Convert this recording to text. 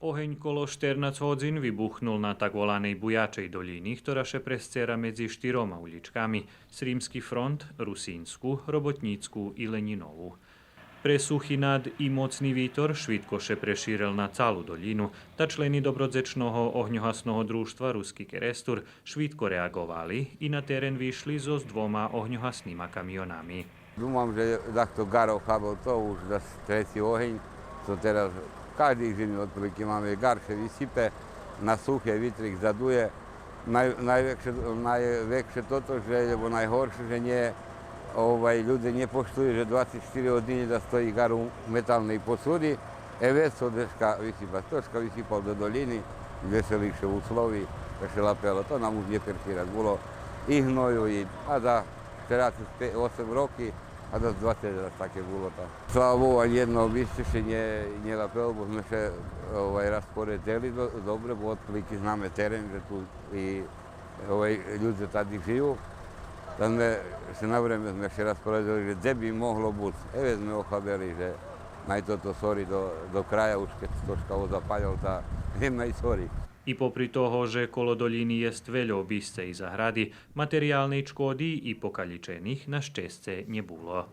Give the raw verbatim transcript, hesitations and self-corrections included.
Огень коло штернац годзин вибухнул на так воланей Буячей долїни, хтора ше пресцера медзи штирома улїчками: Сримски фронт, Русинску, Роботнїцку и Ленїнову. Пресухи над и моцни витор швидко ше преширел на цалу долїну, та члени Добродзечного огньогасного дружтва Руски Керестур швидко реаґовали и на терен вишли зоз двома огньогаснима камионами. Думам же дахто ґар охабел, то уж дас треци огень, то тераз каждих зими отприлики маме ґар, ше висипе, на сухе витрик задує. Най-, найвекше, найвекше тото же, лєбо найгорше же нє, овай, людзе нє поштую же двацец штири години да стої ґар у металней посуди, е вец то днешка висипац, то днешка висипал до долїни, веселиши услови, же ше лапело, то нам уж нє перши раз було и гною, и, а за штерацец пе-, осем роки, а дас двацец раз таке було, та. Слава Богу, анї єдно обисце ше нє, нє лапело, бо зме ше, овай, распоредзели до-, добре, бо отприлики знаме терен, же ту и, овай, людзе тади жию. Та зме ше на време зме ше распоредзели, же дзе би могло буц. Е вец зме охабели, же най тото сори до, до края, уж кед тошка запалєл, та нє май сори. И попри того же коло долїни єст вельо обисца и загради, материялней чкоди и покалїчених на щесце нє було.